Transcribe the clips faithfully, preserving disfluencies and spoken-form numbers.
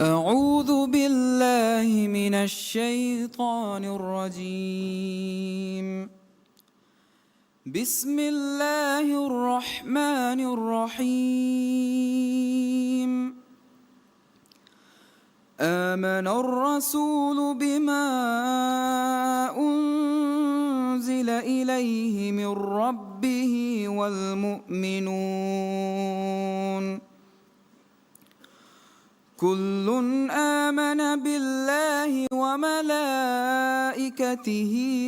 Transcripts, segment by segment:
أعوذ بالله من الشيطان الرجيم. بسم الله الرحمن الرحيم. آمن الرسول بما أنزل إليه من ربه والمؤمنون. كل آمن بالله وملائكته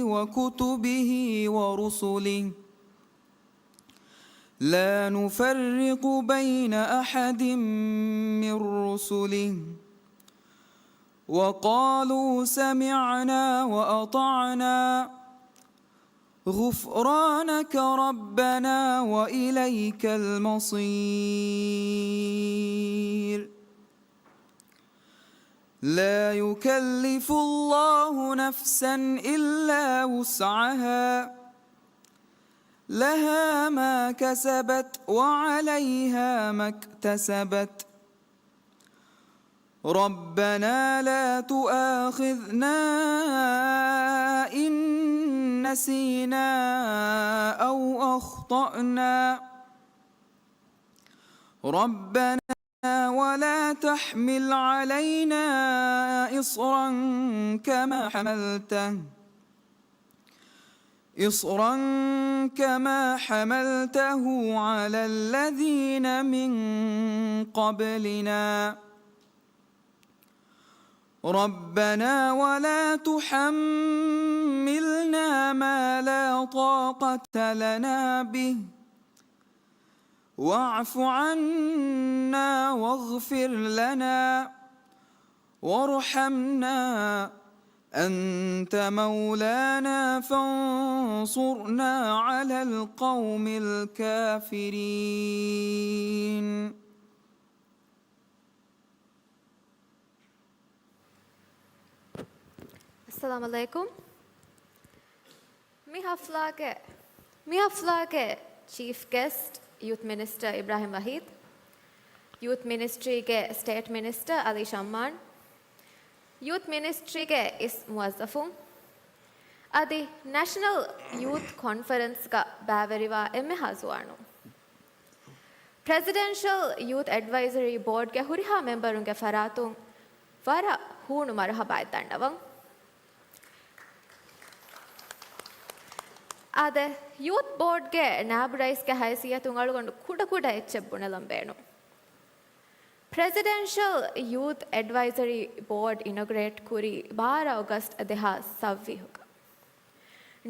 وكتبه ورسله لا نفرق بين أحد من رسله وقالوا سمعنا وأطعنا غفرانك ربنا وإليك المصير. لا يكلف الله نفسا إلا وسعها، لها ما كسبت وعليها ما اكتسبت. ربنا لا تؤاخذنا إن نسينا أو أخطأنا. ربنا ولا تحمل علينا إصرا كما حملته إصرا كما حملته على الذين من قبلنا. ربنا ولا تحملنا ما لا طاقة لنا به واعف عنا واغفر لنا وارحمنا أنت مولانا فانصرنا على القوم الكافرين. އައްސަލާމު ޢަލައިކުމް. މި ޙަފްލާގެ، މި ޙަފްލާގެ ޗީފް ގެސްޓް ޔޫތް މިނިސްޓަރ އިބްރާހިމް ވަޙީދު، ޔޫތް މިނިސްޓްރީގެ ސްޓޭޓް މިނިސްޓަރ އަލީ ޝައްމާން، ޔޫތް މިނިސްޓްރީގެ އިސް މުވައްޒަފުން، އަދި ނެޝަނަލް ޔޫތް ކޮންފަރެންސްގަ ބައިވެރިވާ އެންމެހާ ޒުވާނުން. ޕްރެޒިޑެންޝަލް ޔޫތް އެޑްވައިޒަރީ ބޯޑްގެ ހުރިހާ މެމްބަރުންގެ ފަރާތުން ވަރަށް ހޫނު މަރުޙަބާއެއް ދަންނަވަން. އާދެ، ޔޫތް ބޯޑްގެ ނާއިބު ރައީސްގެ ހައިސިއްޔަތުން އަޅުގަނޑު ކުޑަކުޑަ އެއްޗެއް ބުނެލަން ބޭނުން. ޕްރެޒިޑެންޝަލް ޔޫތް އެޑްވައިޒަރީ ބޯޑް އިނޮގްރޭޓް ކުރީ ބާރަ އޮގަސްޓް ދެހާސް ސައްވީހުގަ.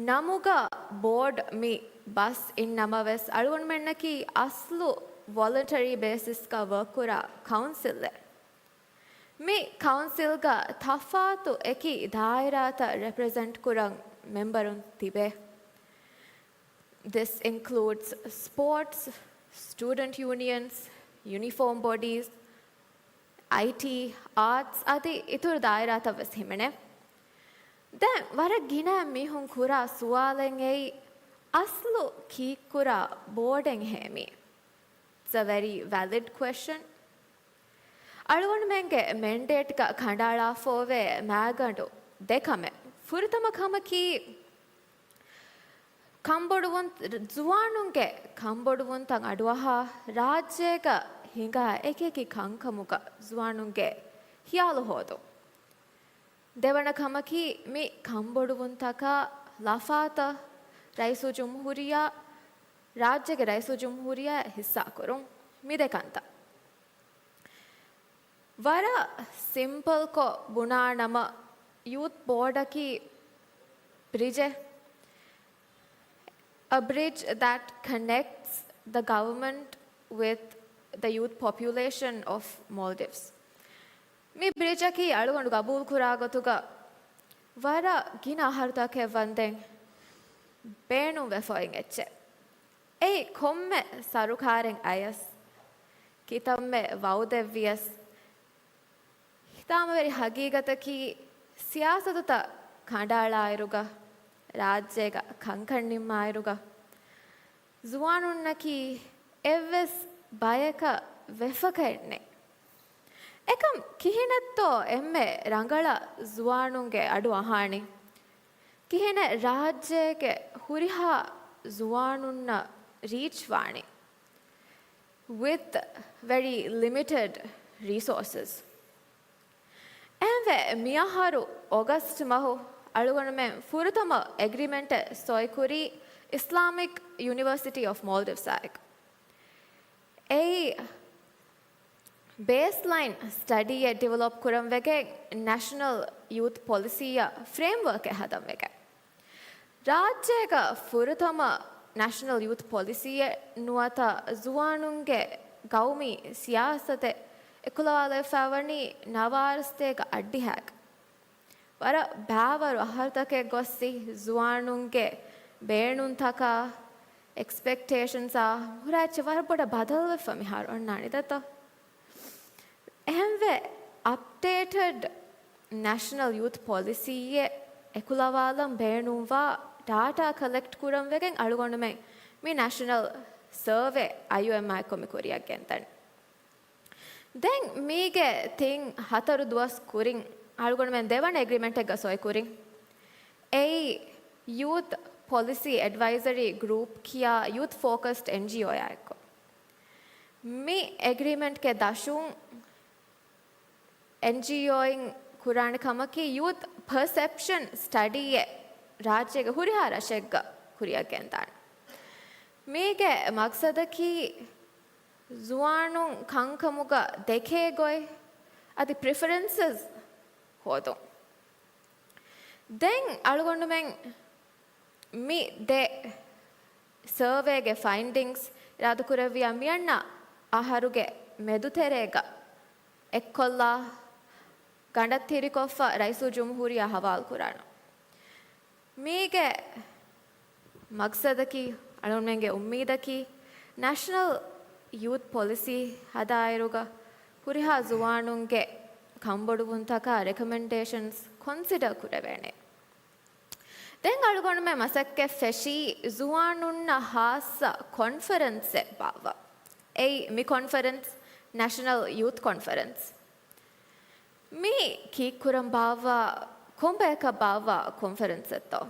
ނަމުގަ ބޯޑް މި ބަސް އިން ނަމަވެސް، އަޅުގަނޑުމެންނަކީ އަސްލު ވޮލަންޓަރީ ބޭސިސްގަ ވޯކް ކުރާ ކައުންސިލެއް. މި ކައުންސިލްގަ ތަފާތު އެކި ދާއިރާތައް ރެޕްރެޒެންޓް ކުރަން މެމްބަރުން ތިބޭ. This includes sports, student unions, uniform bodies, އައިޓީ، އާޓްސް އަދި އިތުރު ދާއިރާތައް ވެސް ހިމެނޭ. ދެން ވަރަށް ގިނަ މީހުން ކުރާ ސުވާލެއް އެއީ، އަސްލު ކީއްކުރާ ބޯޑެއްހޭ މީ؟ It's a very valid question. އަޅުގަނޑުމެންގެ މެންޑޭޓްގަ ކަނޑައަޅާފައިވޭ މައިގަނޑު ދެ ކަމެއް. ފުރަތަމަ ކަމަކީ، ކަންބޮޑުވުން، ޒުވާނުންގެ ކަންބޮޑުވުންތައް އަޑުއަހާ، ރާއްޖޭގަ ހިނގާ އެކިއެކި ކަންކަމުގަ ޒުވާނުންގެ ހިޔާލު ހޯދުން. ދެވަނަ ކަމަކީ، މި ކަންބޮޑުވުންތަކާ ލަފާތައް ރައީސުލްޖުމްހޫރިއްޔާ، ރާއްޖޭގެ ރައީސުލްޖުމްހޫރިއްޔާ ހިއްސާކުރުން. މި ދެ ކަންތައް. ވަރަށް ސިމްޕަލްކޮށް ބުނާނަމަ، ޔޫތް ބޯޑަކީ ބްރިޖެއް. A bridge that connects the government with the youth population of Maldives. މި ބްރިޖަކީ އަޅުގަނޑު ގަބޫލުކުރާ ގޮތުގަ ވަރަށް ގިނަ އަހަރުތަކެއް ވަންދެން ބޭނުންވެފައި އެއްޗެއް. އެއީ ކޮންމެ ސަރުކާރެއް އަޔަސް، ކިތަންމެ ވައުދެއްވިޔަސް، ހިތާމަވެރި ހަގީގަތަކީ، ސިޔާސަތުތައް ކަނޑައަޅާއިރުގަ، ރާއްޖޭގަ ކަންކަން ނިންމާއިރުގަ، ޒުވާނުންނަކީ އެއްވެސް ބަޔަކަށް ވެފަކައެއް ނެތް. އެކަމް ކިހިނެއްތޯ އެންމެ ރަނގަޅަށް ޒުވާނުންގެ އަޑު އަހާނީ؟ ކިހިނެއް ރާއްޖޭގެ ހުރިހާ ޒުވާނުންނަށް ރީޗް ވާނީ؟ With very limited resources. އެހެންވެ، މިއަހަރު އޮގަސްޓް މަހު އަޅުގަނޑުމެން ފުރަތަމަ އެގްރިމެންޓެއް ސޮއިކުރީ އިސްލާމިކް ޔުނިވަރސިޓީ އޮފް މޯލްޑިވްސްއާއެކު. އެއީ ބޭސްލައިން ސްޓަޑީއެއް ޑިވެލޮޕް ކުރަން ވެގެން، ނެޝަނަލް ޔޫތު ޕޮލިސީއަށް ފްރޭމްވަރކެއް ހަދަން ވެގެން. ރާއްޖޭގަ ފުރަތަމަ ނެޝަނަލް ޔޫތު ޕޮލިސީއެއް ނުވަތަ ޒުވާނުންގެ ގައުމީ ސިޔާސަތެއް އެކުލަވާލައްވާފައިވަނީ ނަވާރަ ސަތޭކަ އަށްޑިހައިގަ. ވަރަށް ބާވަރު އަހަރުތަކެއް ގޮއްސި، ޒުވާނުންގެ ބޭނުންތަކާ، އެކްސްޕެކްޓޭޝަންސްއާ ހުރިހާ އެއްޗެއް ވަރަށް ބޮޑަށް ބަދަލުވެފަ މިހާރު އޮންނާނީ ދަތޯ؟ އެހެންވެ، އަޕްޑޭޓެޑް ނެޝަނަލް ޔޫތު ޕޮލިސީއެއް އެކުލަވާލަން ބޭނުންވާ ޑާޓާ ކަލެކްޓް ކުރަން ވެގެން އަޅުގަނޑުމެން މި ނެޝަނަލް ސަރވޭ އައިއޯއެމްއާ އެއްކޮށް މި ކުރިއަށް ގެންދަނީ. ދެން މީގެ ތިން ހަތަރު ދުވަސް ކުރިން އަޅުގަނޑުމެން ދެވަނަ އެގްރިމެންޓެއްގަ ސޮއިކުރިން. އެއީ ޔޫތު ޕޮލިސީ އެޑްވައިޒަރީ ގްރޫޕް ކިޔާ ޔޫތު ފޯކަސްޑް އެންޖީއޯއާ އެއްކޮށް. މި އެގްރިމެންޓްގެ ދަށުން އެންޖީއޯއިން ކުރާނެ ކަމަކީ ޔޫތު ޕަރސެޕްޝަން ސްޓަޑީއެއް ރާއްޖޭގެ ހުރިހާ ރަށެއްގަ ކުރިއަށް ގެންދާނެ. މީގެ މަގްސަދަކީ ޒުވާނުން ކަންކަމުގަ ދެކޭ ގޮތް އަދި ޕްރިފަރެންސަސް ހޯދުން. ދެން އަޅުގަނޑުމެން މި ދެ ސަރވޭގެ ފައިންޑިންގްސް އިރާދަކުރެއްވިޔާ މިއަންނަ އަހަރުގެ މެދުތެރޭގަ އެއްކޮށްލާ ގަނޑަށް ތިރިކޮށްފަ ރައީސުލްޖުމްހޫރިއްޔާ ހަވާލުކުރާނަން. މީގެ މަގްސަދަކީ، އަޅުގަނޑުމެންގެ އުއްމީދަކީ، ނެޝަނަލް ޔޫތު ޕޮލިސީ ހަދާއިރުގަ ހުރިހާ ޒުވާނުންގެ ކަންބޮޑުވުންތަކާ ރެކޮމެންޑޭޝަންސް ކޮންސިޑަރ ކުރެވޭނެ. ދެން އަޅުގަނޑުމެން މަސައްކަތް ފެށީ ޒުވާނުންނަށް ހާއްސަ ކޮންފަރެންސެއް ބާއްވަ. އެއީ މި ކޮންފަރެންސް، ނެޝަނަލް ޔޫތު ކޮންފަރެންސް. މީ ކީއްކުރަން ބާއްވާ، ކޮންބަޔަކަށް ބާއްވާ ކޮންފަރެންސެއްތޯ؟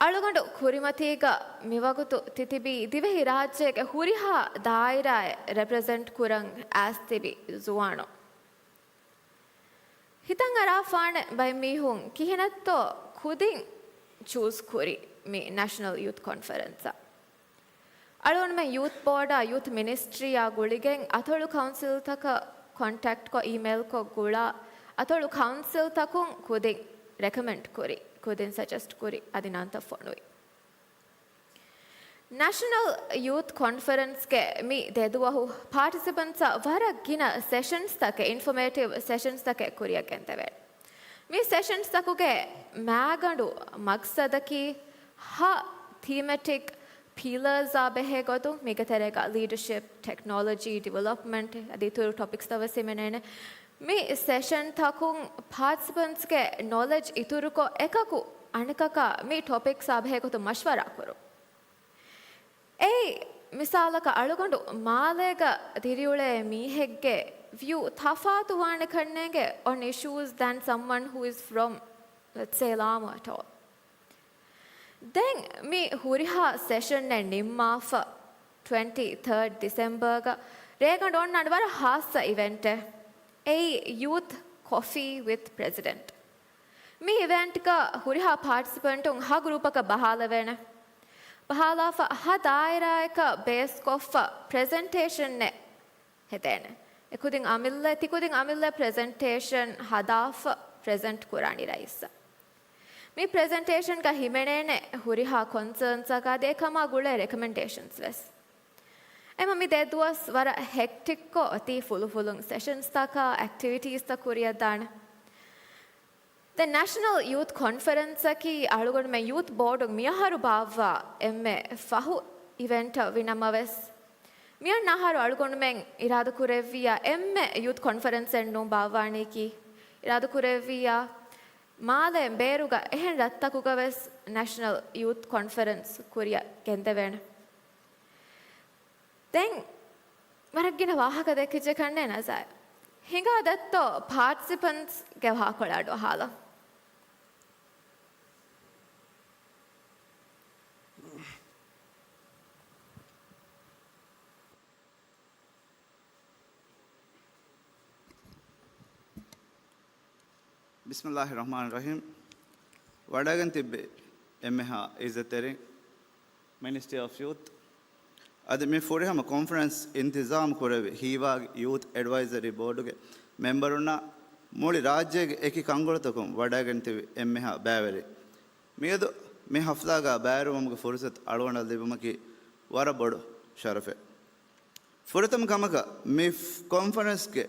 އަޅުގަނޑު ކުރިމަތީގަ މިވަގުތު ތިތިބީ ދިވެހި ރާއްޖޭގެ ހުރިހާ ދާއިރާއެއް ރެޕްރެޒެންޓް ކުރަން އައިސް ތިބި ޒުވާނުން. ހިތަށްއަރާފާނެ ބައެއް މީހުން ކިހިނެއްތޯ ކުދިން ޗޫސް ކުރީ މި ނެޝަނަލް ޔޫތު ކޮންފަރެންސަށް. އަޅުގަނޑުމެން ޔޫތު ބޯޑާ ޔޫތު މިނިސްޓްރީއާ ގުޅިގެން އަތޮޅު ކައުންސިލްތަކަށް ކޮންޓެކްޓްކޮށް އީމެއިލްކޮށް ގުޅާ، އަތޮޅު ކައުންސިލްތަކުން ކުދިން ރެކޮމެންޑް ކުރި، ކުދިން ސަޖެސްޓް ކުރި އަދި ނަންތައް ފޮނުވި. ނެޝަނަލް ޔޫތު ކޮންފަރެންސްގެ މި ދެދުވަހު ޕާޓިސިޕަންޓްސްއަށް ވަރަށް ގިނަ ސެޝަންސްތަކެއް، އިންފޮމޭޓިވް ސެޝަންސްތަކެއް ކުރިއަށް ގެންދެވޭނެ. މި ސެޝަންސްތަކުގެ މާގަނޑު މަގްސަދަކީ ހަ ތީމެޓިކް ޕިލާސްއާ ބެހޭ ގޮތުން، މީގެ ތެރޭގަ ލީޑަޝިޕް، ޓެކްނޮލޮޖީ ޑިވެލޮޕްމަންޓް އަދި އިތުރު ޓޮޕިކްސްތައް ވެސް ހިމެނޭނެ. މި ސެޝަންތަކުން ޕާޓިސިޕަންޓްސްގެ ނޮލެޖް އިތުރުކޮށް، އެކަކު އަނެކަކާ މި ޓޮޕިކްސްއާ ބެހޭ ގޮތުން މަޝްވަރާ ކުރުން. އެއީ، މިސާލަކަށް، އަޅުގަނޑު މާލޭގަ ދިރިއުޅޭ މީހެއްގެ ވިއު ތަފާތު ވާނެ ކަންނޭނގެ on issues than someone who is from, let's say, Lamka at all. ދެން މި ހުރިހާ ސެޝަންއެއް ނިންމާފަ، ޓްވެންޓީ ތާޑް ޑިސެމްބަރގަ ރޭގަނޑު އޮންނާނެ ވަރަށް ހާއްސަ އިވެންޓެއް. އެއީ ޔޫތު ކޮފީ ވިތް ޕްރެޒިޑެންޓް. މި އިވެންޓްގަ ހުރިހާ ޕާޓިސިޕެންޓުން ހަ ގްރޫޕަކަށް ބަހާލެވޭނެ. ބަހާލާފަ ހަ ދާއިރާއަކަށް ބޭސްކޮށްފަ ޕްރެޒެންޓޭޝަންއެއް ހެދޭނެ. އެކުދިން އަމިއްލަ، ތިކުދިން އަމިއްލަ ޕްރެޒެންޓޭޝަން ހަދާފަ ޕްރެޒެންޓް ކުރާނީ ރައީސަށް. މި ޕްރެޒެންޓޭޝަންގަ ހިމެނޭނެ ހުރިހާ ކޮންސާންސްއަކާ އަދި އެކަމާ ގުޅޭ ރެކޮމެންޑޭޝަންސް ވެސް. އެމަ މި ދެ ދުވަސް ވަރަށް ހެކްޓިކްކޮށް އޮތީ ފުލުފުލުން ސެޝަންސްތަކާ އެކްޓިވިޓީސްތައް ކުރިއަށްދާނެ. ދެން ނެޝަނަލް ޔޫތު ކޮންފަރެންސަކީ އަޅުގަނޑުމެން ޔޫތު ބޯޑުން މިއަހަރު ބާއްވާ އެންމެ ފަހު އިވެންޓަށް ވިނަމަވެސް، މިއަންނަ އަހަރު އަޅުގަނޑުމެން އިރާދަކުރެއްވިޔާ އެންމެ ޔޫތު ކޮންފަރެންސެއް ނޫން ބާއްވާނީކީ އިރާދަކުރެއްވިއްޔާ، މާލޭން ބޭރުގަ އެހެން ރަށްތަކުގަވެސް ނޭޝަނަލް ޔޫތު ކޮންފަރެންސް ކުރިއަށް ގެންދެވޭނެ. ދެން ވަރަށް ގިނަ ވާހަކަ ދެއްކިއްޖެ ކަންނޭ ނަޒާ. ހިނގާ ދައްތޯ ޕާޓިސިޕަންޓްސްގެ ވާހަކަކޮޅަށް އަޑުއަހާލަން. ބިސްމިއްލާހި ރަޙްމާނި ރަޙީމް. ވަޑައިގެން ތިއްބެވި އެންމެހާ އިއްޒަތްތެރިން، މިނިސްޓްރީ އޮފް ޔޫތު އަދި މި ފުރިހަމަ ކޮންފަރެންސް އިންތިޒާމް ކުރެއްވި ހީވާގި ޔޫތު އެޑްވައިޒަރީ ބޯޑުގެ މެމްބަރުންނާ މުޅި ރާއްޖޭގެ އެކި ކަންކޮޅުތަކުން ވަޑައިގެން ތިބި އެންމެހާ ބައިވެރިން. މިއަދު މި ހަފްލާގަ ބައިވެރިވުމުގެ ފުރުސަތު އަޅުގަނޑަށް ލިބުމަކީ ވަރަށް ބޮޑު ޝަރަފެއް. ފުރަތަމަ ކަމަކަށް މި ކޮންފަރެންސްގެ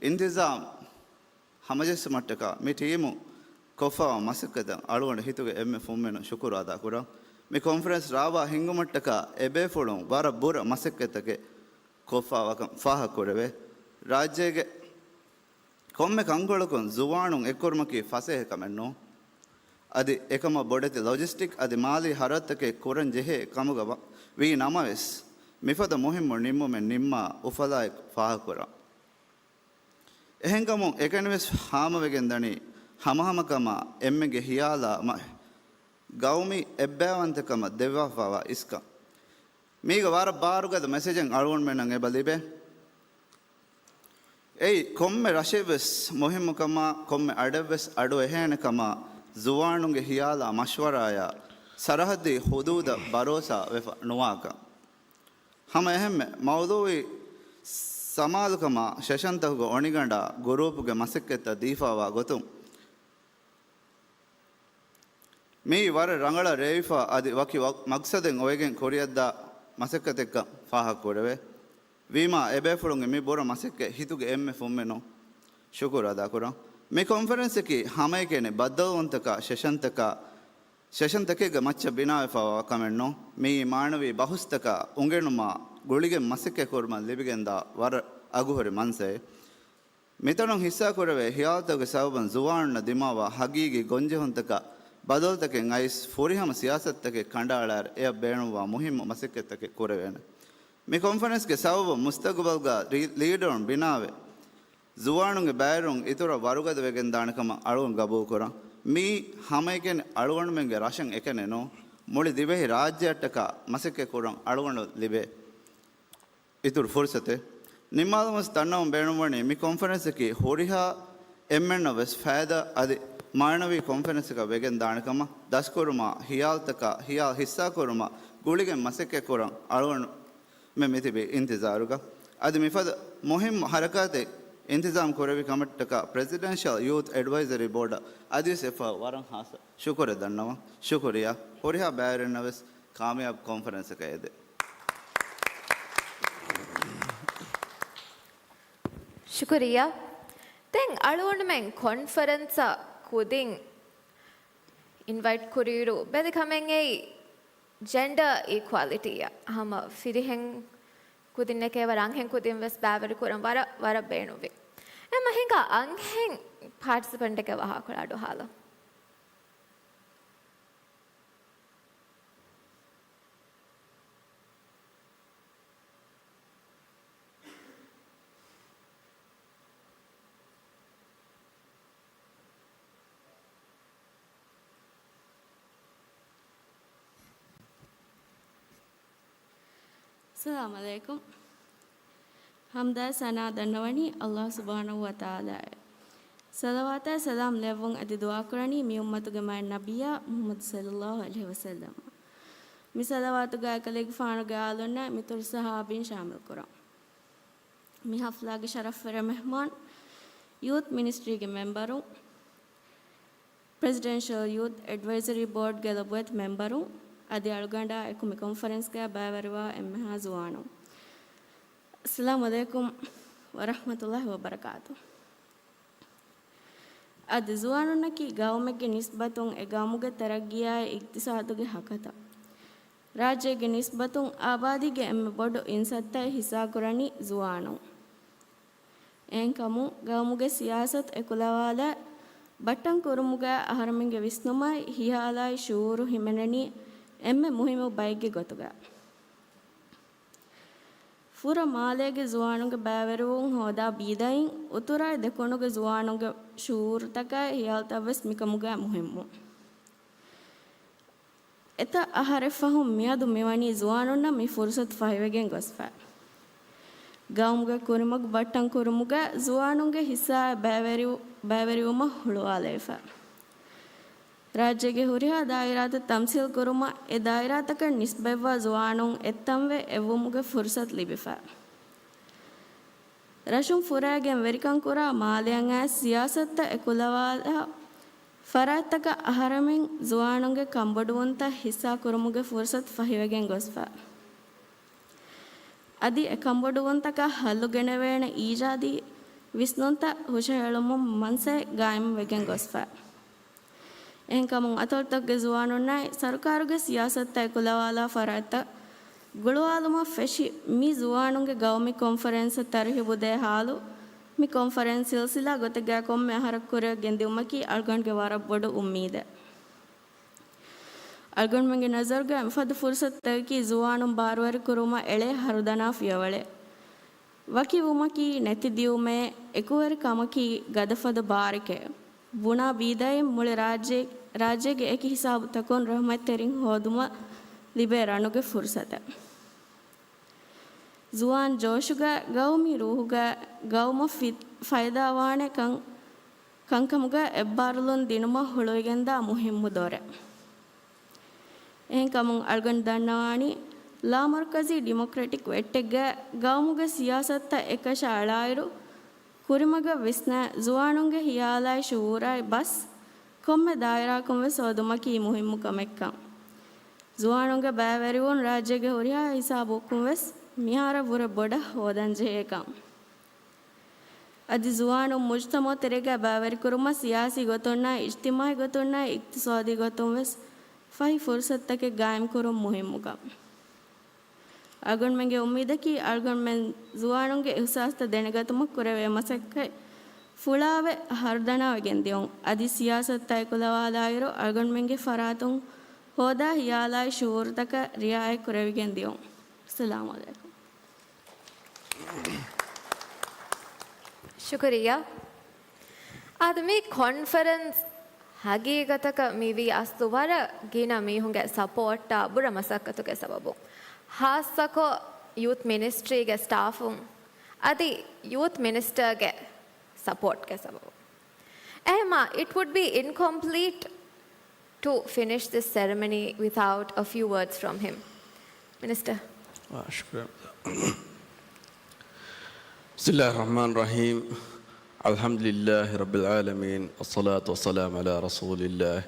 އިންތިޒާމް ހަމަޖެއްސުމަށްޓަކާ މި ޓީމު ކޮށްފަވާ މަސައްކަތަށް އަޅުގަނޑު ހިތުގެ އެންމެ ފުންމިނުން ޝުކުރު އަދާކުރަން. މި ކޮންފަރެންސް ރާވާ ހިންގުމަށްޓަކާ އެބޭފުޅުން ވަރަށް ބުރަ މަސައްކަތްތަކެއް ކޮށްފަވާކަން ފާހަގަކުރެވޭ. ރާއްޖޭގެ ކޮންމެ ކަންކޮޅަކުން ޒުވާނުން އެއްކުރުމަކީ ފަސޭހަ ކަމެއް ނޫން. އަދި އެކަމަށް ބޮޑެތި ލޮޖިސްޓިކް އަދި މާލީ ހަރަދުތަކެއް ކުރަން ޖެހޭ ކަމުގަ ވަ-، ވީ ނަމަވެސް، މިފަދަ މުހިއްމު ނިންމުމެއް ނިންމާ އުފަލާއެކު ފާހަގަކުރަން. އެހެންކަމުން އެކަނިވެސް ހާމަވެގެން ދަނީ ހަމަހަމަކަމާ އެންމެގެ ހިޔާލާ މަ-، ގައުމީ އެއްބައިވަންތަކަމަށް ދެއްވާފަވާ އިސްކަން. މީގަ ވަރަށް ބާރުގަދަ މެސެޖެއް އަޅުގަނޑުމެންނަށް އެބަ ލިބޭ. އެއީ، ކޮންމެ ރަށެއްވެސް މުހިއްމުކަމާ، ކޮންމެ އަޑެއްވެސް އަޑުއެހޭނެ ކަމާ، ޒުވާނުންގެ ހިޔާލާ މަޝްވަރާޔާ، ސަރަހައްދީ ހުދޫދަށް ބަރޯސާ ވެފަ ނުވާކަން. ހަމަ އެހެންމެ، މައުޟޫޢީ ސަމާލުކަމާ، ސެޝަންތަކުގެ އޮނިގަނޑާ، ގުރޫޕުގެ މަސައްކަތްތައް ދީފަވާ ގޮތުން، މިއީ ވަރަށް ރަނގަޅަށް ރޭވިފަ އަދި ވަކި ވަ-، މަގްސަދެއް އޮވެގެން ކުރިއަށްދާ މަސައްކަތެއްކަން ފާހަގަކުރެވޭ. ވީމާ، އެބޭފުޅުންގެ މި ބުރަ މަސައްކަތް ހިތުގެ އެންމެ ފުންމިނުން ޝުކުރު އަދާކުރަން. މި ކޮންފަރެންސަކީ ހަމައެކަނި ބައްދަލުވުންތަކާ ސެޝަންތަކާ، ސެޝަންތަކެއްގެ މައްޗަށް ބިނާވެފަވާ ކަމެއް ނޫން. މިއީ މާނަވީ ބަހުސްތަކާ އުނގެނުމާ ގުޅިގެން މަސައްކަތް ކުރުމަށް ލިބިގެންދާ ވަރަށް އަގުހުރި މަންސައެއް. މިތަނުން ހިއްސާކުރެވޭ ހިޔާލުތަކުގެ ސަބަބުން ޒުވާނުންނަށް ދިމާވާ ހަގީގީ ގޮންޖެހުންތަކަށް ބަދަލުތަކެއް އައިސް، ފުރިހަމަ ސިޔާސަތުތަކެއް ކަނޑައަޅާއިރު، އެއަށް ބޭނުންވާ މުހިއްމު މަސައްކަތްތަކެއް ކުރެވޭނެ. މި ކޮންފަރެންސްގެ ސަބަބުން މުސްތަގުބަލްގަ ރީ-، ލީޑަރުން ބިނާވެ، ޒުވާނުންގެ ބައިވެރިވުން އިތުރަށް ވަރުގަދަ ވެގެންދާނެ ކަމަށް އަޅުގަނޑު ގަބޫލުކުރަން. މިއީ ހަމައެކަނި އަޅުގަނޑުމެންގެ ރަށަށް އެކަނި ނޫން، މުޅި ދިވެހި ރާއްޖެއަށްޓަކާ މަސައްކަތް ކުރަން އަޅުގަނޑު ލިބޭ އިތުރު ފުރުސަތެއް. ނިންމާލަމުން ދަންނަވަން ބޭނުންވަނީ، މި ކޮންފަރެންސަކީ ހުރިހާ އެންމެންނަށް ވެސް ފައިދާ އަދި މާނަވީ ކޮންފަރެންސަކަށް ވެގެން ދާނެ ކަމަށް، ދަސްކުރުމާ، ހިޔާލުތަކާ، ހިޔާލު ހިއްސާކުރުމާ ގުޅިގެން މަސައްކަތް ކުރަން އަޅުގަނޑުމެން މިތިބީ އިންތިޒާރުގަ. އަދި މިފަދަ މުހިއްމު ހަރަކާތެއް އިންތިޒާމް ކުރެއްވި ކަމަށްޓަކާ، ޕްރެޒިޑެންޝަލް ޔޫތު އެޑްވައިޒަރީ ބޯޑަށް އަދިވެސް އެއްފަހަރު ވަރަށް ހާއްސަ ޝުކުރެއް ދަންނަވަން. ޝުކުރިއްޔާ. ހުރިހާ ބައިވެރިންނަށް ވެސް ކާމިޔާބު ކޮންފަރެންސަކަށް އެދެން. ޝުކުރިއްޔާ. ދެން އަޅުގަނޑުމެން ކޮންފަރެންސަށް ކުދިން އިންވައިޓް ކުރިއިރު ބެލި ކަމެއް އެއީ ޖެންޑަރ އީކުއަލިޓީއަށް. ހަމަ ފިރިހެން ކުދިންނެކޭ ވަރަށް އަންހެން ކުދިން ވެސް ބައިވެރި ކުރަން ވަރަށް، ވަރަށް ބޭނުންވި. އެމަ ހިނގާ އަންހެން ޕާޓިސިޕެންޓެއްގެ ވާހަކަ އަޑުއަހާލަން. އައްސަލާމު ޢަލައިކުމް. ޙަމްދާ ސަނާ ދަންނަވަނީ ﷲ ސުބްޙާނަހޫ ވަތަޢާލާއަށް. ޞަލަވާތާ ސަލާމް ލެއްވުން އަދި ދުޢާކުރަނީ މި އުއްމަތުގެ މާތް ނަބިއްޔާ މުޙައްމަދު ޞައްލައްލާހު ޢަލައިހި ވަސައްލަމަށް. މި ޞަލަވާތުގައި އެކަލޭގެފާނުގެ އާލުންނާއި މިތުރު ޞަޙާބީން ޝާމިލްކުރަން. މި ޙަފްލާގެ ޝަރަފްވެރި މެހްމާން، ޔޫތު މިނިސްޓްރީގެ މެމްބަރު، ޕްރެޒިޑެންޝަލް ޔޫތު އެޑްވައިޒަރީ ބޯޑްގެ ލޮބުވެތި މެމްބަރު، އަދި އަޅުގަނޑާ އެކު މި ކޮންފަރެންސްގައި ބައިވެރިވާ އެންމެހާ ޒުވާނުން. އައްސަލާމު ޢަލައިކުމް ވަރަޙްމަތުﷲ ވަބަރަކާތު. އަދި ޒުވާނުންނަކީ ގައުމެއްގެ ނިސްބަތުން އެ ގައުމުގެ ތަރައްގީއާއި އިޤްތިޞާދުގެ ހަކަތަ. ރާއްޖޭގެ ނިސްބަތުން އާބާދީގެ އެންމެ ބޮޑު އިންސައްތައެއް ހިއްސާކުރަނީ ޒުވާނުން. އެހެންކަމުން، ގައުމުގެ ސިޔާސަތު އެކުލަވާލާ ބައްޓަން ކުރުމުގަ އަހަރެމެންގެ ވިސްނުމާއި ހިޔާލާއި ޝުއޫރު ހިމެނެނީ އެންމެ މުހިއްމު ބައެއްގެ ގޮތުގަ. ފުރަ މާލޭގެ ޒުވާނުންގެ ބައިވެރިވުން ހޯދާ ބީދައިން، އުތުރާއި ދެކުނުގެ ޒުވާނުންގެ ޝުއޫރުތަކާއި ހިޔާލުތައްވެސް މިކަމުގަ މުހިއްމު. އެތައް އަހަރެއްފަހުން މިއަދު މިވަނީ ޒުވާނުންނަށް މި ފުރުސަތު ފަހިވެގެން ގޮސްފަ. ގައުމުގެ ކުރިމަގު ބައްޓަން ކުރުމުގަ ޒުވާނުންގެ ހިއްސާއާ ބައިވެރިވު-، ބައިވެރިވުމަށް ހުޅުވާލައިފަ. ރާއްޖޭގެ ހުރިހާ ދާއިރާތައް ތަމްސީލް ކުރުމަށް އެ ދާއިރާތަކަށް ނިސްބަތްވާ ޒުވާނުން އެއްތަންވެ އެއްވުމުގެ ފުރުސަތު ލިބިފަ. ރަށުން ފުރައިގެން ވެރިކަން ކުރާ މާލެއަށް އައިސް ސިޔާސަތުތައް އެކުލަވާލާ ފަރާތްތަކަށް އަހަރެމެން ޒުވާނުންގެ ކަންބޮޑުވުންތައް ހިއްސާ ކުރުމުގެ ފުރުސަތު ފަހިވެގެން ގޮސްފަ. އަދި އެ ކަންބޮޑުވުންތަކަށް ހައްލު ގެނެވޭނެ އީޖާދީ ވިސްނުންތައް ހުށަހެޅުމުން މަންސައެއް ގާއިމުވެގެން ގޮސްފަ. އެހެންކަމުން އަތޮޅުތަކުގެ ޒުވާނުންނާއި ސަރުކާރުގެ ސިޔާސަތުތައް އެކުލަވާލާ ފަރާތްތައް ގުޅުވާލުމަށް ފެށި މި ޒުވާނުންގެ ގައުމީ ކޮންފަރެންސަށް ތަރުހީބު ދޭ ހާލު، މި ކޮންފަރެންސް ސިލްސިލާ ގޮތެއްގައި ކޮންމެ އަހަރަކު ކުރިއަށް ގެންދިއުމަކީ އަޅުގަނޑުގެ ވަރަށް ބޮޑު އުއްމީދެއް. އަޅުގަނޑުމެންގެ ނަޒަރުގައި މިފަދަ ފުރުސަތުތަކަކީ ޒުވާނުން ބާރުވެރިކުރުމަށް އެޅޭ ހަރުދަނާ ފިޔަވަޅެއް. ވަކިވުމަކީ ނެތިދިއުމޭ، އެކުވެރިކަމަކީ ގަދަފަދަ ބާރެކޭ ބުނާ ބީދައިން މުޅި ރާއްޖޭ، ރާއްޖޭގެ އެކި ހިސާބުތަކުން ރަހުމަތްތެރިން ހޯދުމަށް ލިބޭ ރަނުގެ ފުރުސަތެއް. ޒުވާން ޖޯޝުގަ ގައުމީ ރޫހުގަ ގައުމަށް ފި-، ފައިދާވާނެ ކަން، ކަންކަމުގަ އެއްބާރުލުން ދިނުމަށް ހުޅުވިގެންދާ މުހިއްމު ދޮރެއް. އެހެންކަމުން އަޅުގަނޑު ދަންނަވާނީ، ލާމަރުކަޒީ ޑިމޮކްރެޓިކް ވެއްޓެއްގަ ގައުމުގެ ސިޔާސަތުތައް އެކަށައަޅާއިރު، ކުރިމަގަށް ވިސްނާ، ޒުވާނުންގެ ހިޔާލާއި ޝުއޫރާއި ބަސް ކޮންމެ ދާއިރާއަކުން ވެސް ހޯދުމަކީ މުހިއްމު ކަމެއްކަން. ޒުވާނުންގެ ބައިވެރިވުން ރާއްޖޭގެ ހުރިހާ ހިސާބަކުން ވެސް މިހާރަށް ވުރެ ބޮޑަށް ހޯދަންޖެހޭކަން. އަދި ޒުވާނުން މުޖުތަމަޢު ތެރޭގައި ބައިވެރިކުރުމަށް ސިޔާސީ ގޮތުންނާއި، އިޖްތިމާޢީ ގޮތުންނާއި، އިޤްތިޞާދީ ގޮތުން ވެސް ފަހި ފުރުޞަތުތަކެއް ގާއިމްކުރުން މުހިއްމުކަން. އަޅުގަނޑުމެންގެ އުއްމީދަކީ، އަޅުގަނޑުމެން ޒުވާނުންގެ އިޙްސާސްތައް ދެނެގަތުމަށް ކުރެވޭ މަސައްކަތް ފުޅާވެ ހަރުދަނާވެގެން ދިޔުން. އަދި ސިޔާސަތުތައް އެކުލަވާލާއިރު، އަޅުގަނޑުމެންގެ ފަރާތުން ހޯދާ ހިޔާލާއި ޝުޢޫރުތަކަށް ރިޢާޔަތް ކުރެވިގެން ދިޔުން. އައްސަލާމު ޢަލައިކުމް. ޝުކުރިއްޔާ. އާދެ، މި ކޮންފަރެންސް ހަގީގަތަކަށް މިވީ އަސްލު ވަރަށް ގިނަ މީހުންގެ ސަޕޯޓާ ބުރަ މަސައްކަތުގެ ސަބަބުން. ޚާއްޞަކޮށް ޔޫތް މިނިސްޓްރީގެ ސްޓާފުން އަދި ޔޫތް މިނިސްޓަރގެ ސަޕޯޓްގެ ސަބަބުން. އެހެމާ، it would be incomplete to finish this ceremony without a few words from him. Minister. آه، شكرًا. بسم الله الرحمن الرحيم. الحمد لله رب العالمين، والصلاة والسلام على رسول الله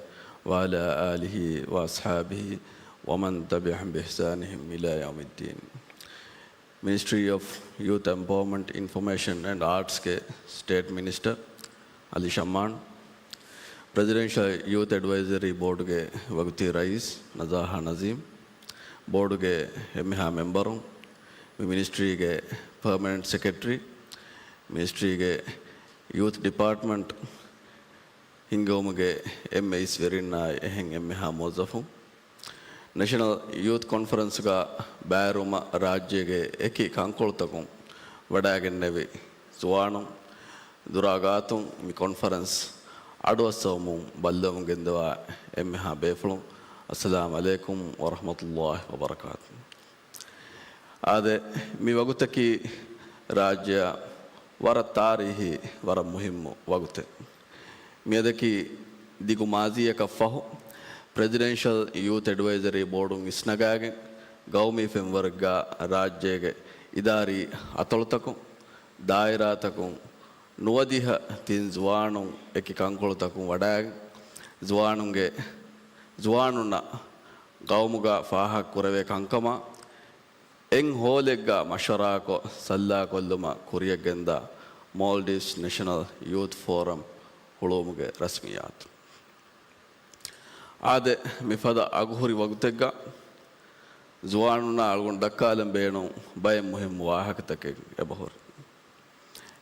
وعلى آله وأصحابه ومن تبعهم بإحسانهم إلى يوم الدين. މިނިސްޓްރީ އޮފް ޔޫތް އެމްޕަވަރމަންޓް، އިންފޮމޭޝަން އެންޑް އާޓްސްގެ ސްޓޭޓް މިނިސްޓަރ އަލީ ޝައްމާން، ޕްރެޒިޑެންޝަލް ޔޫތް އެޑްވައިޒަރީ ބޯޑުގެ ވަގުތީ ރައީސް ނަޒާހާ ނަޒީމް، ބޯޑުގެ އެންމެހާ މެމްބަރުން، މި މިނިސްޓްރީގެ ޕަރމަނެންޓް ސެކްރެޓަރީ، މިނިސްޓްރީގެ ޔޫތް ޑިޕާޓްމަންޓް ހިންގުމުގެ އެންމެ އިސްވެރިންނާއި އެހެން އެންމެހާ މުވައްޒަފުން، ނެޝަނަލް ޔޫތް ކޮންފަރެންސްގަ ބައިވެރިވުމަށް ރާއްޖޭގެ އެކި ކަންކޮޅުތަކުން ވަޑައިގެންނެވި ޒުވާނުން، ދުރާ ގާތުން މި ކޮންފަރެންސް އަޑުއައްސަވަމުން ބައްލަވަމުން ގެންދަވާ އެންމެހާ ބޭފުޅުން، އައްސަލާމް ޢަލައިކުމް ވަރަޙްމަތުﷲި ވަބަރަކާތުހު. އާދެ، މި ވަގުތަކީ ރާއްޖެއަށް ވަރަށް ތާރީހީ، ވަރަށް މުހިއްމު ވަގުތެއް. މިއަދަކީ ދިގު މާޒީއަކަށް ފަހު، ޕްރެޒިޑެންޝަލް ޔޫތް އެޑްވައިޒަރީ ބޯޑުން އިސްނަގާގެން، ގައުމީ ފެންވަރެއްގަ ރާއްޖޭގެ އިދާރީ އަތޮޅުތަކުން، ދާއިރާތަކުން ނުވަދިހަ ތިން ޒުވާނުން އެކި ކަންކޮޅުތަކުން ވަޑައިގެން، ޒުވާނުންގެ، ޒުވާނުންނަށް ގައުމުގަ ފާހަގަ ކުރެވޭ ކަންކަމާ، އެއް ހޯލެއްގަ މަޝްވަރާކޮށް ސައްލާކޮށްލުމަށް ކުރިއަށްގެންދާ މޯލްޑިވްސް ނެޝަނަލް ޔޫތް ފޯރަމް ހުޅުވުމުގެ ރަސްމިއްޔާތު. އާދެ، މިފަދަ އަގުހުރި ވަގުތެއްގަ ޒުވާނުންނާ އަޅުގަނޑު ދައްކާލަން ބޭނުން ބައެއް މުހިއްމު ވާހަކަތަކެއް އެބަހުރި.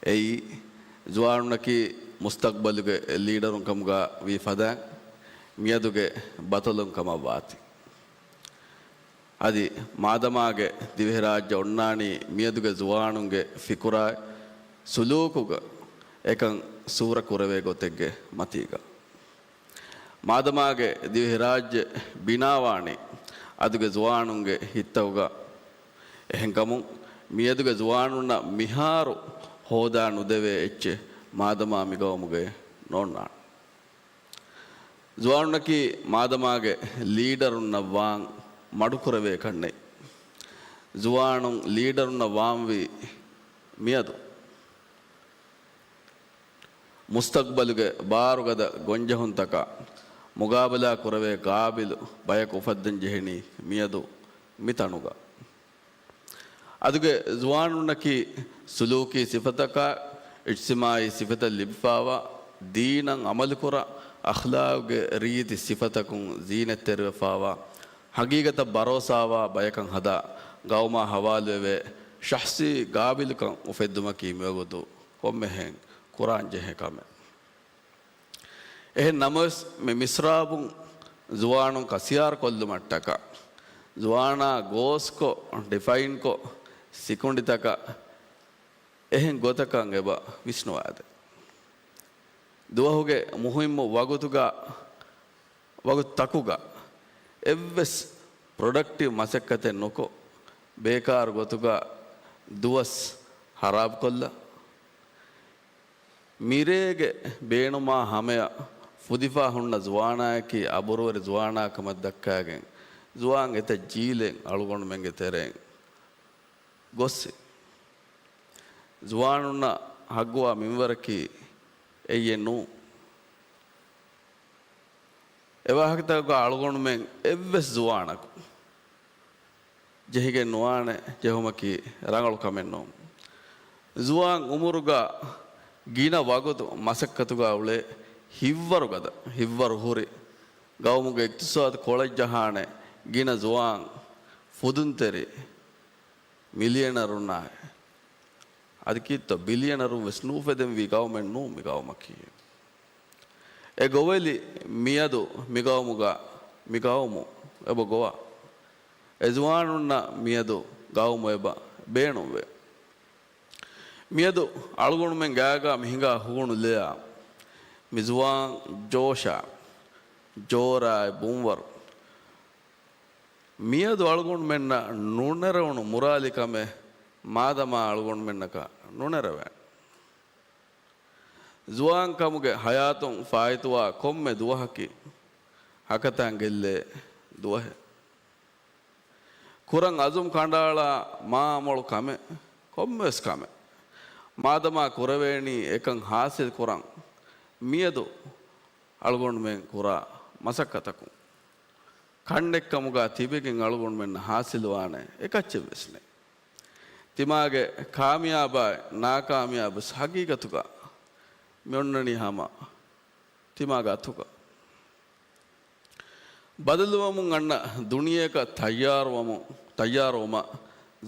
އެއީ، ޒުވާނުންނަކީ މުސްތަޤްބަލުގެ ލީޑަރުން ކަމުގަ ވީ ފަދައިން މިއަދުގެ ބަޠަލުން ކަމަށް ވާތީ. އަދި މާދަމާގެ ދިވެހިރާއްޖެ އޮންނާނީ މިއަދުގެ ޒުވާނުންގެ ފިކުރާއި ސުލޫކުގަ އެކަން ސޫރަ ކުރެވޭ ގޮތެއްގެ މަތީގަ. މާދަމާގެ ދިވެހިރާއްޖެ ބިނާވާނީ އަދުގެ ޒުވާނުންގެ ހިތްތަކުގަ. އެހެންކަމުން، މިއަދުގެ ޒުވާނުންނަށް މިހާރު ހޯދާ ނުދެވޭ އެއްޗެއް މާދަމާ މިގައުމުގައި ނޯންނާނެ. ޒުވާނުންނަކީ މާދަމާގެ ލީޑަރުންނަށް ވާން މަޑުކުރެވޭ ކަންނެތް. ޒުވާނުން ލީޑަރުންނަށް ވާންވީ މިއަދު. މުސްތަޤްބަލުގެ ބާރުގަދަ ގޮންޖެހުންތަކާ މުގާބަލާ ކުރެވޭ ގާބިލު ބަޔަކު އުފައްދަން ޖެހެނީ މިއަދު މި ތަނުގަ. އަދުގެ ޒުވާނުންނަކީ ސުލޫކީ ސިފަތަކާ، އިޖްތިމާޢީ ސިފަތައް ލިބިފާވާ، ދީނަށް ޢަމަލުކުރާ، އަޚްލާޤުގެ ރީތި ސިފަތަކުން ޒީނަތްތެރިވެފާވާ، ޙަޤީޤަތަށް ބަރޯސާވާ ބަޔަކަށް ހަދާ، ގައުމާ ހަވާލުވެވޭ ޝަޚްޞީ ގާބިލުކަން އުފެއްދުމަކީ މިވަގުތު ކޮންމެހެން ކުރާންޖެހޭ ކަމެއް. އެހެން ނަމަވެސް، މި މިސްރާބުން ޒުވާނުން ކަސިޔާރުކޮށްލުމަށްޓަކާ، ޒުވާނާ ގޯސްކޮށް، ޑިފައިންކޮށް، ސިކުނޑިތަކަށް އެހެން ގޮތަކަށް އެބަ ވިސްނުވާދޭ. ދުވަހުގެ މުހިއްމު ވަގުތުގަ، ވަގުތުތަކުގަ އެއްވެސް ޕްރޮޑަކްޓިވް މަސައްކަތެއް ނުކޮށް، ބޭކާރު ގޮތުގަ ދުވަސް ހަރާބުކޮށްލާ، މިރޭގެ ބޭނުމާ ހަމަޔަށް ފުދިފާ ހުންނަ ޒުވާނާއަކީ އަބުރުވެރި ޒުވާނާ ކަމަށް ދައްކާގެން، ޒުވާން އެތައް ޖީލެއް އަޅުގަނޑުމެންގެ ތެރެއިން ގޮއްސި. ޒުވާނުންނަށް ހައްގުވާ މިންވަރަކީ އެއްޔެއް ނޫން. އެވާހަކަތަކުގަ އަޅުގަނޑުމެން އެއްވެސް ޒުވާނަކު ޖެހިގެން ނުވާނެ ޖެހުމަކީ ރަނގަޅު ކަމެއް ނޫން. ޒުވާން އުމުރުގަ ގިނަ ވަގުތު މަސައްކަތުގަ އުޅޭ ހިތްވަރުގަދަ، ހިތްވަރު ހުރި، ގައުމުގެ އިޤްތިޞާދު ކޮޅަށް ޖަހާނެ ގިނަ ޒުވާން ފުދުންތެރި މިލިއަނަރުންނާއި، އަދި ކީއްތޯ ބިލިއަނަރުން ވެސް ނޫފެދެންވީ ގައުމެއް ނޫން މި ގައުމަކީ. އެ ގޮވެލި މިއަދު މިގައުމުގަ، މިގައުމު އެބަ ގޮވާ. އެ ޒުވާނުންނަށް މިއަދު ގައުމު އެބަ ބޭނުންވޭ. މިއަދު އަޅުގަނޑުމެން ގާގާ މި ހިނގާ ހުގުނު ލެޔާ، މި ޒުވާން ޖޯޝާ، ޖޯރާއި ބުންވަރު. މިއަދު އަޅުގަނޑުމެންނަށް ނުނެރެވުނު މުރާލި ކަމެއް މާދަމާ އަޅުގަނޑުމެންނަކަށް ނުނެރެވޭނެ. ޒުވާންކަމުގެ ހަޔާތުން ފާއިތުވާ ކޮންމެ ދުވަހަކީ ހަކަތައިން ގެއްލޭ ދުވަހެއް. ކުރަން އަޒުމް ކަނޑައަޅާ މާ މޮޅު ކަމެއް، ކޮންމެވެސް ކަމެއް މާދަމާ ކުރެވޭނީ އެކަން ހާސިލް ކުރަން. މިއަދު އަޅުގަނޑުމެން ކުރާ މަސައްކަތަކުން ކަންނެއްކަމުގަ ތިބެގެން އަޅުގަނޑުމެންނަށް ހާސިލުވާނެ އެކައްޗެއްވެސް ނެތް. ތިމާގެ ކާމިޔާބާއި ނާކާމިޔާބުވެސް ހަގީގަތުގަ މި އޮންނަނީ ހަމަ ތިމާގެ އަތުގަ. ބަދަލުވަމުން އަންނަ ދުނިޔެއަކަށް ތައްޔާރުވަމުން، ތައްޔާރުވުމަށް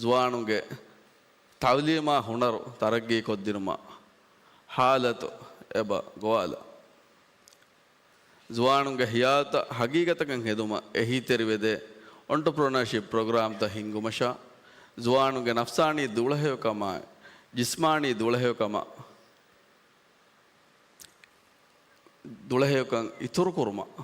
ޒުވާނުންގެ ތައުލީމާ ހުނަރު ތަރައްގީކޮށްދިނުމަށް ހާލަތު އެބަ ގޮވާލާ. ޒުވާނުންގެ ހިޔާލުތައް ހަގީގަތަކަށް ހެދުމަށް އެހީތެރިވެދޭ އޮންޓަޕްރެނަރޝިޕް ޕްރޮގްރާމްތައް ހިންގުމަށާ، ޒުވާނުންގެ ނަފްސާނީ ދުޅަހެޔޮކަމާއި، ޖިސްމާނީ ދުޅަހެޔޮކަމަށް، ދުޅަހެޔޮކަން އިތުރުކުރުމަށް،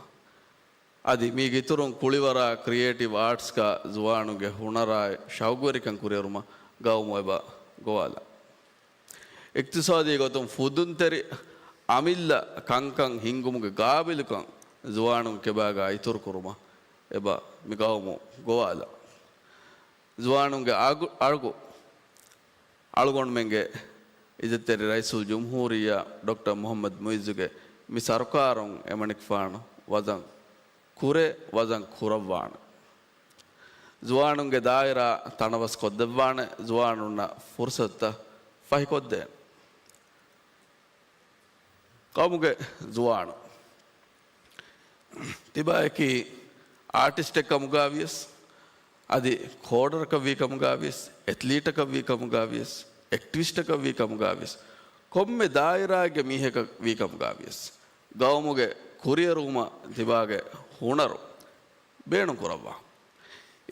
އަދި މީގެ އިތުރުން ކުޅިވަރާ ކްރިއޭޓިވް އާޓްސްގަ ޒުވާނުންގެ ހުނަރާއި ޝައުގުވެރިކަން ކުރިއެރުމަށް ގައުމު އެބަ ގޮވާލާ. އިޤްތިޞާދީ ގޮތުން ފުދުންތެރި އަމިއްލަ ކަންކަން ހިންގުމުގެ ގާބިލުކަން ޒުވާނުން ކެބާގަ އިތުރުކުރުމަށް އެބަ މި ގައުމު ގޮވާލާ. ޒުވާނުންގެ އަގު، އަޅުގު، އަޅުގަނޑުމެންގެ އިއްޒަތްތެރި ރައީސުލްޖުމްހޫރިއްޔާ ޑޮކްޓަރ މުޙައްމަދު މުޢިއްޒުގެ މި ސަރުކާރުން އެމަނިކުފާނު ވަޒަން ކުރޭ، ވަޒަން ކުރައްވާނެ. ޒުވާނުންގެ ދާއިރާ ތަނަވަސް ކޮށްދެއްވާނެ، ޒުވާނުންނަށް ފުރުސަތުތައް ފަހިކޮށްދޭނެ. ޤައުމުގެ ޒުވާނުން ތިބާއަކީ އާޓިސްޓެއް ކަމުގައިވިޔަސް، އަދި ކޯޑަރަކަށް ވީ ކަމުގައިވިޔަސް، އެތްލީޓަކަށް ވީ ކަމުގައިވިޔަސް، އެކްޓިވިސްޓަކަށް ވީ ކަމުގައިވިޔަސް، ކޮންމެ ދާއިރާއެއްގެ މީހަކަށް ވީކަމުގަ ވިޔަސް، ގައުމުގެ ކުރިއެރުވުމަށް ތިބާގެ ހުނަރު ބޭނުން ކުރައްވާ.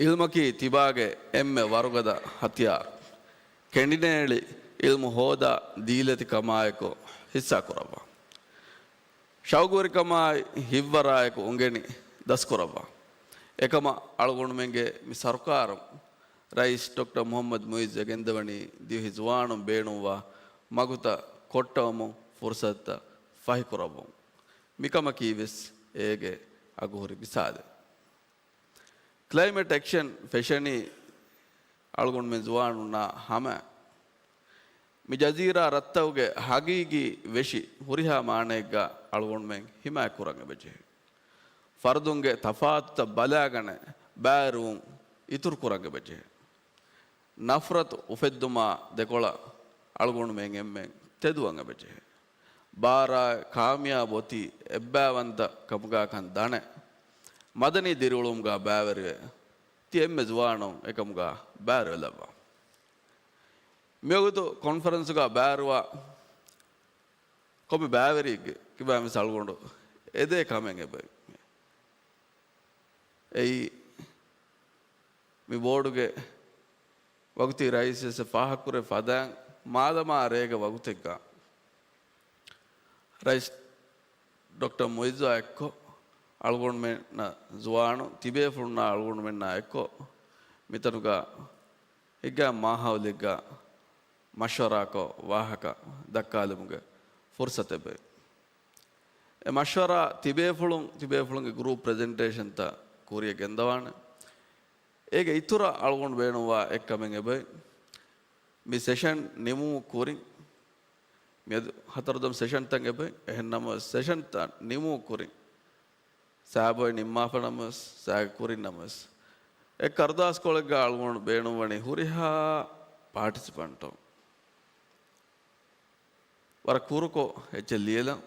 އިލްމަކީ ތިބާގެ އެންމެ ވަރުގަދަ ހަތިޔާރު. ކެނޑިނޭޅި އިލްމު ހޯދާ ދީލަތި ކަމާއެކު ހިއްސާ ކުރައްވާ. ޝައުގުވެރިކަމާއި ހިތްވަރާއެކު އުނގެނި ދަސްކުރައްވާ. އެކަމަށް އަޅުގަނޑުމެންގެ މި ސަރުކާރުން ރައީސް ޑޮކްޓަރ މުހައްމަދު މުއިއްޒު އެގެންދަވަނީ ދިވެހި ޒުވާނުން ބޭނުންވާ މަގުތައް ކޮއްޓަވަމުން ފުރުސަތުތައް ފަހިކުރައްވަމުން. މިކަމަކީ ވެސް އޭގެ އަގުހުރި މިސާލެއް. ކްލައިމެޓް އެކްޝަން ފެށެނީ އަޅުގަނޑުމެން ޒުވާނުންނާ ހަމަ. މި ޖަޒީރާ ރަށްތަކުގެ ހަގީގީ ވެށި ހުރިހާ މާނައެއްގަ އަޅުގަނޑުމެން ހިމާޔަތްކުރަން އެބަޖެހޭ. ފަރުދުންގެ ތަފާތުތައް ބަލާގަނެ ބައިވެރިވުން އިތުރުކުރަން އެބަޖެހޭ. ނަފްރަތު އުފެއްދުމާ ދެކޮޅަށް އަޅުގަނޑުމެން އެންމެން ތެދުވަން އެބަޖެހޭ. ބާރާއި ކާމިޔާބު އޮތީ އެއްބައިވަންތަ ކަމުގާކަން ދަނެ، މަދަނީ ދިރިއުޅުމުގާ ބައިވެރިވެ، ތި އެންމެ ޒުވާނުން އެކަމުގާ ބައިވެރިވެލައްވާ. މިވަގުތު ކޮންފަރެންސުގާ ބައިވެރިވާ ކޮންމެ ބައިވެރިއެއްގެ ކިބައިން ވެސް އަޅުގަނޑު އެދޭ ކަމެއް އެބައި. އެއީ، މި ބޯޑުގެ ވަގުތީ ރައީސް ވެސް ފާހަގަކުރެއްވި ފަދައިން، މާދަމާ ރޭގެ ވަގުތެއްގަ ރައީސް ޑޮކްޓަރ މުއިއްޒާ އެއްކޮށް، އަޅުގަނޑުމެންނަށް ޒުވާނު ތިބޭފުޅުންނާ އަޅުގަނޑުމެންނާ އެއްކޮށް، މިތަނުގަ ހިތްގައިމު މާހައުލެއްގަ މަޝްވަރާކޮށް ވާހަކަ ދައްކާލުމުގެ ފުރުސަތެއް އެބައި. އެ މަޝްވަރާ ތިބޭފުޅުން، ތިބޭފުޅުންގެ ގްރޫޕް ޕްރެޒެންޓޭޝަންތައް ކުރިއަށް ގެންދަވާނެ. އޭގެ އިތުރަށް އަޅުގަނޑު ބޭނުންވާ އެއްކަމެއް އެބައި. މި ސެޝަން ނިމުމުގެ ކުރިން، މިއަދު ހަތަރު ދަމް ސެޝަންތައް އެބައި. އެހެން ނަމަވެސް ސެޝަންތައް ނިމުމުގެ ކުރިން، ސާބޮއި ނިންމާފަ ނަމަވެސް، ސާގެ ކުރިން ނަމަވެސް، އެއް ކަރުދާސްކޮޅެއްގަ އަޅުގަނޑު ބޭނުންވަނީ ހުރިހާ ޕާޓިސިޕަންޓުން ވަރަށް ކުރުކޮށް އެއްޗެއް ލިޔެލަން.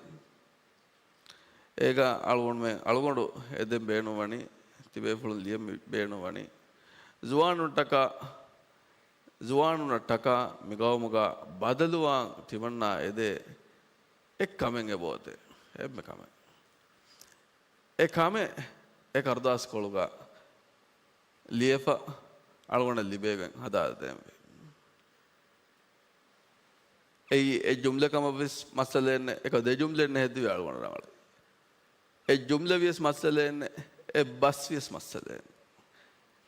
އޭގަ އަޅުގަނޑުމެ-، އަޅުގަނޑު އެދެން ބޭނުންވަނީ، ތިބޭފުޅުން ލިޔަން މި-، ބޭނުންވަނީ، ޒުވާނުންޓަކާ، ޒުވާނުންނަށްޓަކާ މި ގައުމުގަ ބަދަލުވާން ތިމަންނާ އެދޭ އެއް ކަމެއް އެބައޮތޭ. އެންމެ ކަމެއް. އެ ކަމެއް އެ ކަރުދާސްކޮޅުގަ ލިޔެފަ އަޅުގަނޑަށް ލިބޭގޮތް ހަދާދޭންވީ. އެއީ އެއް ޖުމްލަ ކަމަށްވެސް މައްސަލައެއް ނެތް، އެކަ ދެ ޖުމްލައެއް ނެހެއްދިވި އަޅުގަނޑު ރަނގަޅު. އެއް ޖުމްލަ ވިޔަސް މައްސަލައެއް ނެތް، އެއް ބަސް ވިޔަސް މައްސަލައެއް ނެތް.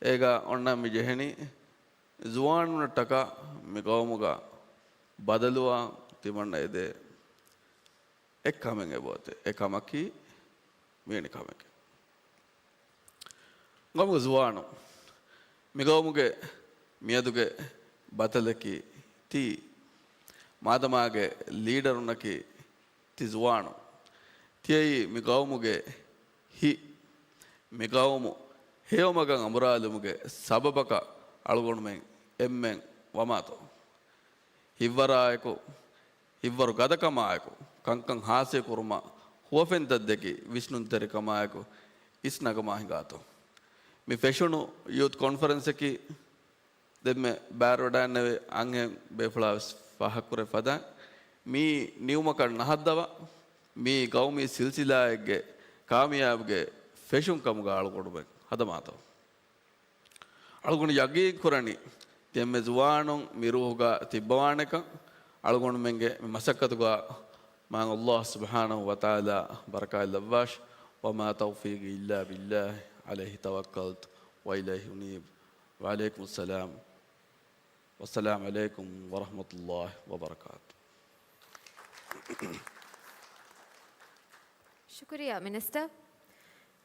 އޭގަ އޮންނަ މި ޖެހެނީ ޒުވާނުންނަށްޓަކާ މި ގައުމުގަ ބަދަލުވާން ތިމަންނަ އެދޭ އެއް ކަމެއް އެބައޮތޭ. އެ ކަމަކީ މިވެނި ކަމެކޭ. ގައުމުގެ ޒުވާނުން، މި ގައުމުގެ މިއަދުގެ ބަތަލަކީ ތި، މާދަމާގެ ލީޑަރުންނަކީ ތި ޒުވާނުން. ތިޔައީ މި ގައުމުގެ ހިތް، މި ގައުމު ހެޔޮމަގަށް އަނބުރާލުމުގެ ސަބަބަކަށް އަޅުގަނޑުމެން އެންމެން ވަމާތޯ. ހިތްވަރާއެކު، ހިތްވަރު ގަދަކަމާއެކު، ކަންކަން ހާސިލްކުރުމަށް ހުވަފެންތައް ދެކި، ވިސްނުންތެރިކަމާއެކު އިސްނަގަމާ ހިނގާތޯ. މި ފެށުނު ޔޫތު ކޮންފަރެންސަކީ ދެންމެ ބައިވެރިވަޑައިގަންނަވާ އަންހެން ބޭފުޅާ ވެސް ފާހަގަކުރެއްވި ފަދައިން، މިއީ ނިމުމަކަށް ނަހައްދަވާ، މިއީ ގައުމީ ސިލްސިލާއެއްގެ ކާމިޔާބުގެ ފެށުން ކަމުގަ އަޅުގަނޑުމެން ހަދަމާތޯ. އަޅުގަނޑު ޔަގީންކުރަނީ، ތި އެންމެ ޒުވާނުން މި ރޫހުގަ ތިއްބަވާނެކަން. އަޅުގަނޑުމެންގެ މި މަސައްކަތުގަ މާތް ﷲ ސުބްޙާނަހޫ ވަތަޢާލާ ބަރަކާތް ލައްވާށި. وما توفيقي إلا بالله عليه توكلت وإليه أنيب. وعليكم السلام. والسلام عليكم ورحمة الله وبركاته. ޝުކުރިއްޔާ މިނިސްޓަރ.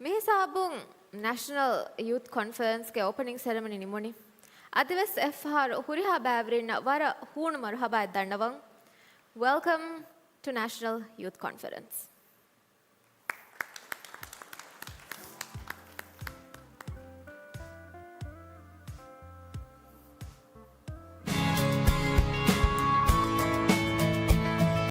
މިހިސާބުން ނޭޝަނަލް ޔޫތު ކޮންފަރެންސްގެ އޯޕަނިންގް ސެރެމަނީ ނިމުނީ. އަދިވެސް އެއްފަހަރު ހުރިހާ ބައިވެރިންނަށް ވަރަށް ހޫނު މަރުޙަބާއެއް ދަންނަވަން. Welcome to National Youth Conference.